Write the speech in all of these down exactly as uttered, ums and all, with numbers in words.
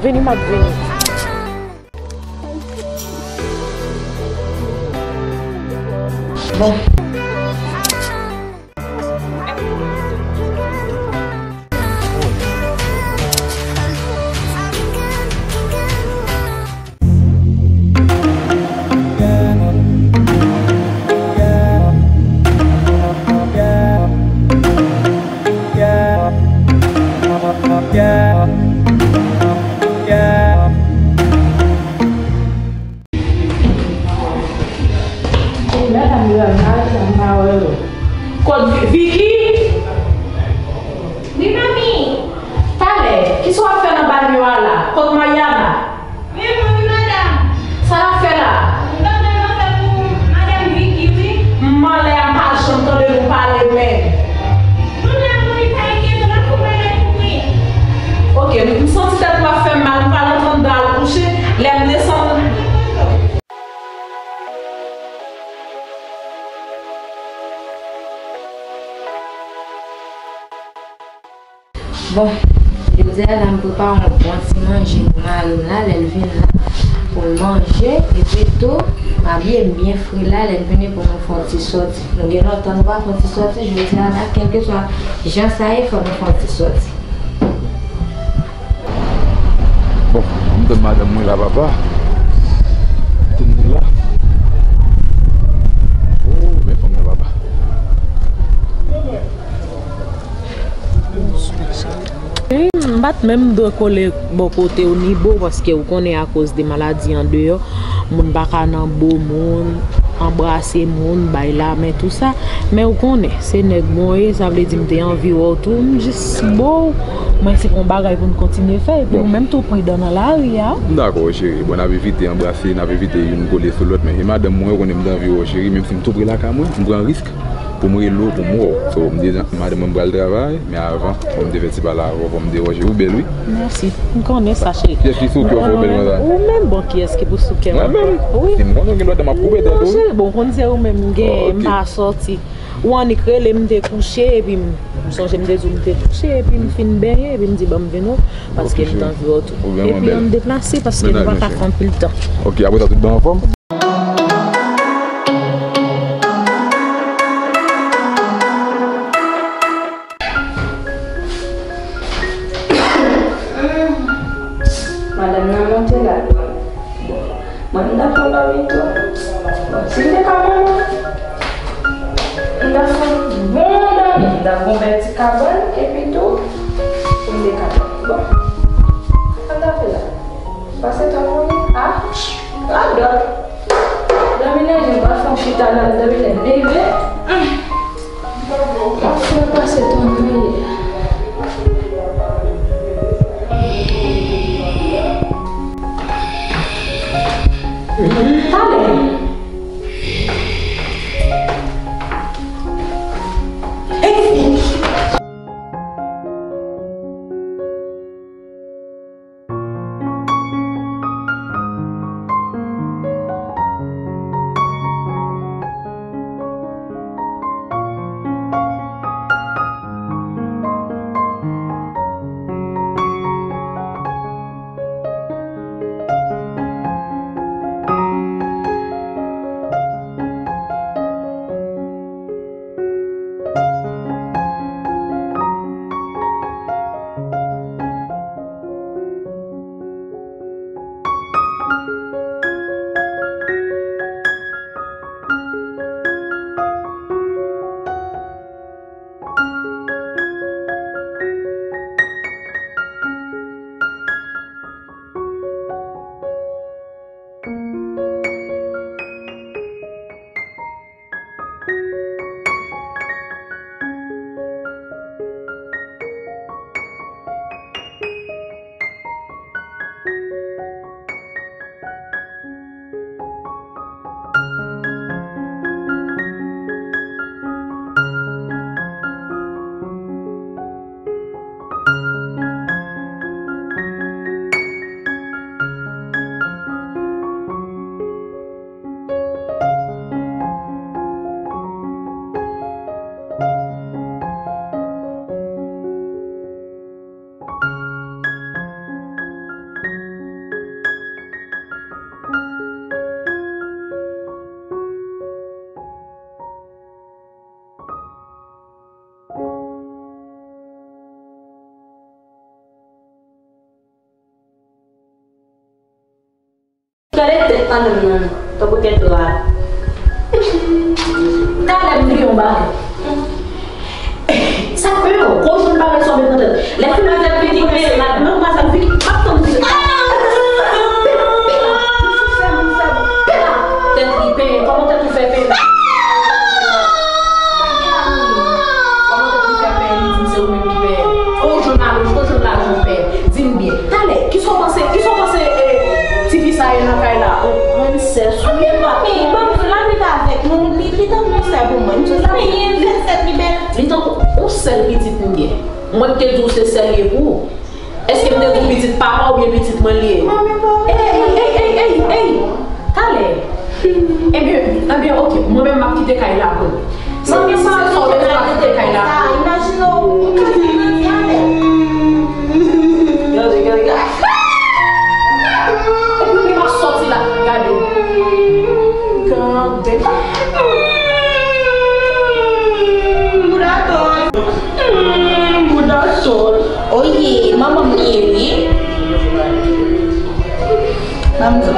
Vini, m ap vini. Bon. Ou la, tann granmay, tann mawè yo. Kot Vi-, Vicky? Wi, manmi. Talè, kisa w ap fè nan banyo a la? Kot Mariana? Wi, manmi, madanm. Sa l ap fè la? M t ap bay manje pou madanm Vicky, wi. M anlè a, m pa janm tande nou pale menm. Nou la, manmi, pa enkyete w, n ap fè bagay tou, wi. Oke, m, m santi tèt mwen ap fè m mal, m pral antre anndan al kouche, lè m desann. Bon, jodi a la, m prepare yon bon ti manje pou mari m la, lè l vin la, pou l manje, epi tou, m abiye m byen fre la, lè l vini pou nou fè yon ti sòti. Nou gen lontan nou pa fè yon ti sòti, jodi a la, kèlkeswa jan sa ye, fò nou fè yon ti sòti. Bon, m tann madanm mwen la, papa. Tann li la. Oh, men fanm nan, papa. M pa t menm dwe kole bò kote w ni bo, paske ou konnen akoz de maladi andeyò, moun pa ka nan bo moun, anbrase moun, bay lamen, tou sa. Men ou konnen, se nèg mwen ye, sa vle di m te anvi wè w tou, m jis bo w. Mwen se pou yon bagay pou n kontinye fè, epi ou menm tou pridan nan lari a. M dakò, cheri. Bon, n ap evite anbrase, n ap evite youn kole sou lòt, men e madanm mwen, ou konnen m te anvi wè w, cheri, menm si m tou pre lakay mwen, m pran risk pou m rele w, pou m wè w. So, m di madanm mwen m pral travay, men avan, fò m te fè ti pale avè w, fò m te wè w, cheri, ou bèl, wi. Mèsi. M konnen sa, cheri. Kiyès ki sou kè w fè w bèl konsa? Ou menm, bon, kiyès ki pou sou kè mwen? Mwen menm? Wi. Si m konnen w gen dwòt, m ap koupe tèt ou. Non, cheri, bon, ou konn se ou menm m gen, m pa sòti. Ou annik rele m, m te kouche, epi m, m sonje m te di w m te kouche, epi m fin benyen, epi m di, "Ban m vin wè w, paske m t anvi wè w tou." Epi ann deplase, paske nou pa ka fè anpil tan. Ok, apre sa, tout bon anfòm? Madanm nan monte la. Mwen, m ta pran dòmi tou. Bon, si m te ka manman, m ta fè yon bon dòmi, m ta fè yon bèl ti kabann, epi tou, pou m te ka dòmi. Bon, sa m ta fè la? Pase tan pou li? A? A, dòmi. Dòmi nan je, m pa fè yon chita la, m dòmi nan leve. M ap fè pase tan nan ye. Talè. Gade tèt madanm nan, tankou tèt rat. Talè m di yon bagay. Sa k fè yo? Kou jwenn bagay sa w met nan tèt. Lè fè nan tèt li ki penyen, la, nan pa sa, li p ap tann. Tèt li penyen, kòman tèt ou fè penyen? Kòman tèt ou fè penyen, li di m se ou menm ki penyen? Kou jwenn alonj, kou jwenn lajan w penyen. Di m byen. Talè, kisa w panse, kisa w panse, eh, tifi sa ye nan kay la? Mwen, m sè sou li. Anpil manmi, ban m di l abite avèk nou, li, li tankou yon sè pou mwen. M di sa, men li bèl, tèt li bèl. Li tankou yon sèl pitit m gen. Mwen ki te di w se sè l ye pou ou. Èske m te di w pitit papa oubyen pitit mwen li ye? Manmi, bon. Ey, ey, ey, ey, ey, ey. Talè. Ebyen, ebyen, oke. Mwen menm, m ap kite kay la pou ou. Manmi, sa, sa, w mete m ap kite kay la. Sa, imajine w, ou ka fè nan dyalè. Gade, gade, gade. Epi, m ap sòti la. Gade. Gade. Bouda tòl. Hmm, bouda sòl. Oye, manman m li ye, wi. Ban m di w.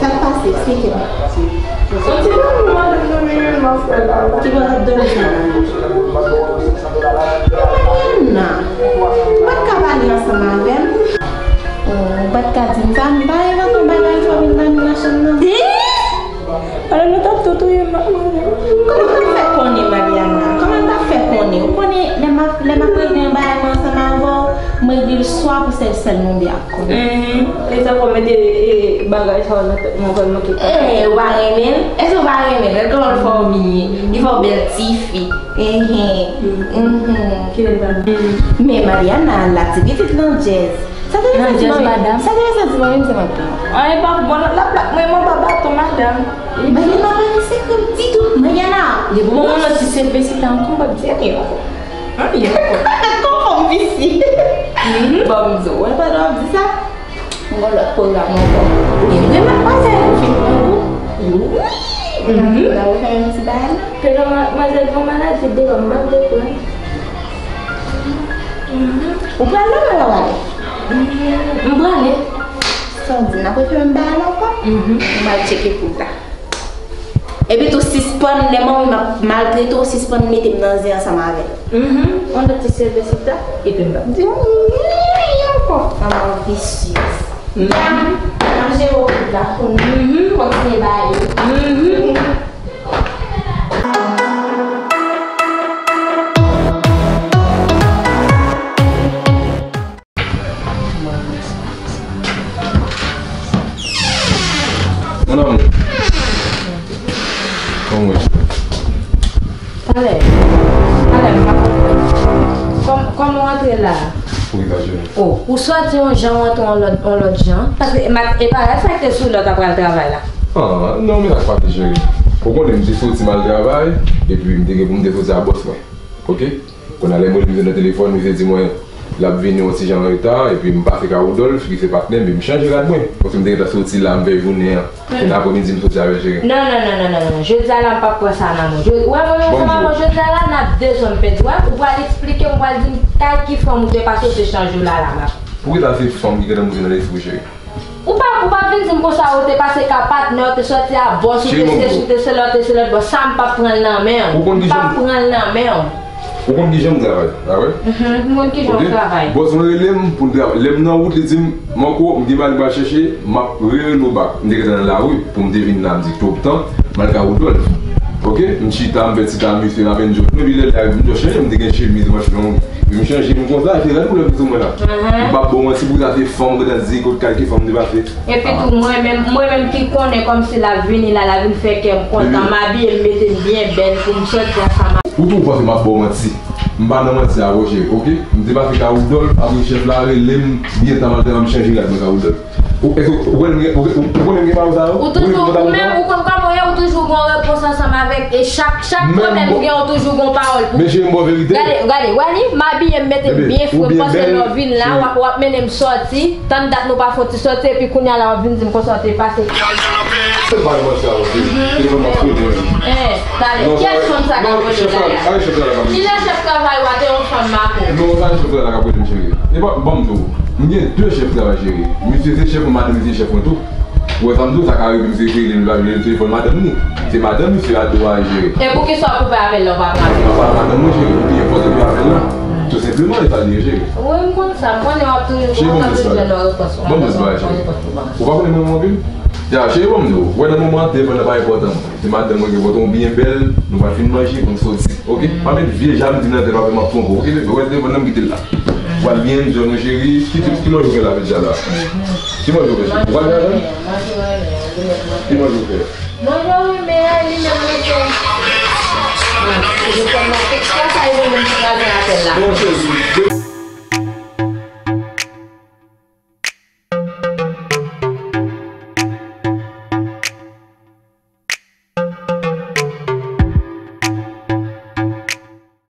Sa k pase? Eksplike m. Yon ti dòmi madanm nan reyèlman fè la. Ki bò l ap dòmi sa la? Nan. Ou pa t ka pale ansanm avè m? Ou pa t ka di m sa? M pa envante yon bagay fò vin dòmi nan chanm nan. Madanm nan t ap tou touye m ak manzè. Kòman w t ap fè konnen, Mariana? Kòman w t ap fè konnen? Ou konnen, lè m ap, lè m ap regle yon bagay mwen ansanm avè w, m regle l swa pou sèl, sèl nou de ap konnen. Mhm. E sa fè w mete, e, bagay sa yo nan tèt mwen, fè m manke. Eh, ou pa renmen l? Èske w pa renmen l? Gad kòman l fè w byen. Li fè w bèl tifi. Enhen. Mhm. Kilè l pral? Men Mariana, al la ti pitit nan djèz. Sa te vle di manmi, sa te vle di manmi m se manmi. An, e pa bon, l ap, l ap, mwen, mwen pa baton, madanm. Mariana pa gen sekrè ditou, Mariana. Depi w wè yon lòt ti sèl Besita ankò, m p ap di anyen ankò. Anyen ankò. Kòman w visi? Mhm. Bon, m di w, wè, pandan w ap di sa, m gen lòt pwogram ankò. Li vre, madmwazèl, ou fin pran kou? Wi. Mhm. N a refè yon ti bagay la. Ke nan madmwazèl pran maladi deyò, m p ap reprann. Mhm. Ou pral la, ou pral ale? Mhm. M prale. Sa w di, n ap refè menm bagay la ankò? Mhm. M al tcheke kout la. Epi tou sispann, lè manmi m ap maltrete w, sispann mete m nan zen ansanm avè l. Mhm. On lòt ti sèl Besita, epi m p ap di w anyen ankò. Manman visye. Mhm. N ap jere w kout la pou nou. Mhm. Kontinye ba yo. Mhm. Mon amour. Kòman w ye? Talè. Talè, m pa konprann. Kòm, kòman w antre la? Pou ki sa, cheri? Oh, ou sòti yon jan, w antre yon lòt, yon lòt jan. Paske, ma, e pa sa k te sou lè w t ap pral travay la. Ah, non, men sa k pase, cheri. Ou konnen, m te soti m al travay, epi m te gen pou m te soti a bòs mwen. Oke? Kounye a lè m rele misye nan telefòn, misye di mwen l ap vini yon ti jan an reta, epi m pase ka Woodolph, ki se patnè m, epi m chanje rad mwen. Paske m te gentan soti la, m fè jounen an. Kounye a apremidi, m soti avè l, cheri. Non, non, non, non, non, non. Jodi a la, m p ap pran sa nan men w. Jodi, ou wè mwen menm ansanm avè w jodi a la, n ap de zòn pèdi. Ou wè, ou pral eksplike m, ou pral di m kay ki fanm ou te pase, ou te chanje w la, la, m ap. Poukisa se fanm ki gentan moute nan lespri w, cheri? Ou pa, ou pa vin di m konsa, ou te pase ka patnè, ou te sòti a bòs, ou te sesi, ou te selòt, ou te selòt, bòs. Sa m p ap pran l nan men w. M p ap pran l nan men w. Ou konn kijan m travay, pa vre? Mhm, m konn kijan w travay. Bòs mwen rele m pou n travay. Lè m nan wout, li di m, Marco, m gen bagay m pral chèche, m ap rele nou back. M te gentan nan lari pou m te vin la, m di, twòp tan, m al ka Woodolph. Oke? M chita, m fè ti tan misye, m apèn jwenn mwen, epi lè l la, m t ap chanje, m te gen chemiz, manch long. Epi m chanje, m konsa, se rad koulè ki sou mwen la. M p ap ba w manti, pou sa se fanm, m gentan di, kote kay ki fanm m te pase. Epi tou, mwen menm, mwen menm ki konnen kòmsi l ap vini la, l ap vin fè kè m kontan, m abiye, m mete m byen bèl pou m sòti ansanm ak. Ou tou panse m ap ba w manti? M pa nan manti avè w, cheri, oke? M te pase ka Woodolph, apre chèf la rele m, byen tan m al travay, m chanje rad mwen ka Woodolph. Ou, èske ou, ou konnen m gen, ou, ou, ou konnen m gen pawòl sa yo? Ou toujou, ou menm, ou konn kòman w ye, ou toujou gon repons ansanm avèk, e chak, chak pwoblèm m gen, ou toujou gon pawòl pou. Men cheri, m ba w verite. Gade, gade, wè li, m abiye, m mete m byen fre, m panse lè w vin la, w ap, w ap mennen m sòti. Tann dat nou pa fè yon ti sòti, epi kounye a la w ap vin di m konsa w te pase. Se pa yon manti avè w, se telefòn m ap kote menm. Eh, talè, kiyès fanm sa k ap rele w la? Kilè chèf travay ou a te yon fanm mako? Non, sa chèf travay la k ap rele m, cheri. E pa, ban m di w, M gen de chèf travay, cheri. Misye se chèf mwen, madanm li se chèf mwen tou. Ou wè sa m di w, sa ka rive misye cheri li, li pa vle telefòn madanm li. Se madanm misye a dwa jere. E poukisa w koupe apèl la, w pa pran apèl? Ou pa madanm mwen, cheri, ou te gen fòs epi apèl la. Tou senpleman, e sa l ye, cheri. Wi, m konn sa. M konnen w ap toujou, w ap toujou jwenn yon repons. Ban m di bagay, cheri. Ou pa konnen mwen anpil? Ya, cheri, ban m di w. Wè, nan moman an, telefòn nan pa enpòtan mwen. Se madanm mwen ki pote w byen bèl, nou pa fin manje, pou n soti. Oke? Pa met vye jan m di nan tèt w apre m ap twonpe w. Oke, bebe? Wè, telefòn nan m kite l la. Ou pral byen, jwenn nou, cheri. Ki, ki, ki manje w fè la, deja la? Ki manje w fè, cheri? Ou pral byen avè m? Ki manje w fè? Manje w renmen a, li menm manje. Bon, telefòn nan, kisa sa, li menm ki pral nan apèl la? Non, cheri.